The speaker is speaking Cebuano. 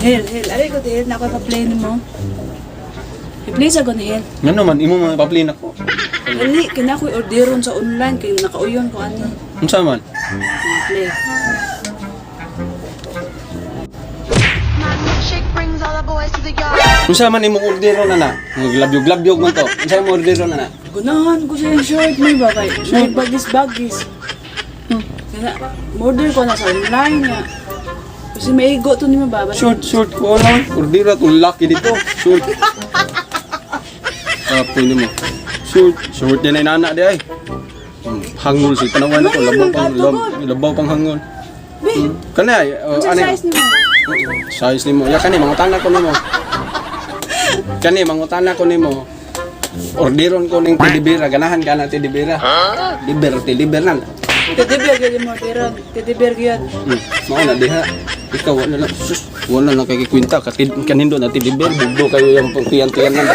Hel, hel. Ay ko hel na ako pa-play nimo. I-play sa gon hel. Ngano man imo mga pa-play nako? Dali, kina ko orderon sa online kay nakauyon ko ani. Unsa man? Play. My milkshake brings all the boys to the yard. Unsa man imong orderon na na? Naglabyog-labyog man to. Unsa imong orderon na na? Gunahan ko sa yung short may bagay. May bagis-bagis. Kaya, order ko na sa online nga. Kasi maigo to ni mababa. Short, short ko lang. Ordera to lucky dito. Short. Kapoy nimo. Short, short din ay nana di ay. Hangol si tanawan ko labaw pang labaw pang hangol. Be, Kani ay, unsa ano? size nimo? Size nimo. Ya kani mangutana ko nimo. Kani mangutana ko nimo. Orderon ko ning teddy bear, ganahan ka na teddy bear. Teddy bear, teddy bear na. Teddy bear gyud mo orderon. Teddy bear gyud. Mao na diha. Ikaw wala na sus, wala na kay kwenta katid kanindo na teddy bear, bugdo kayo yung tiyan-tiyan na.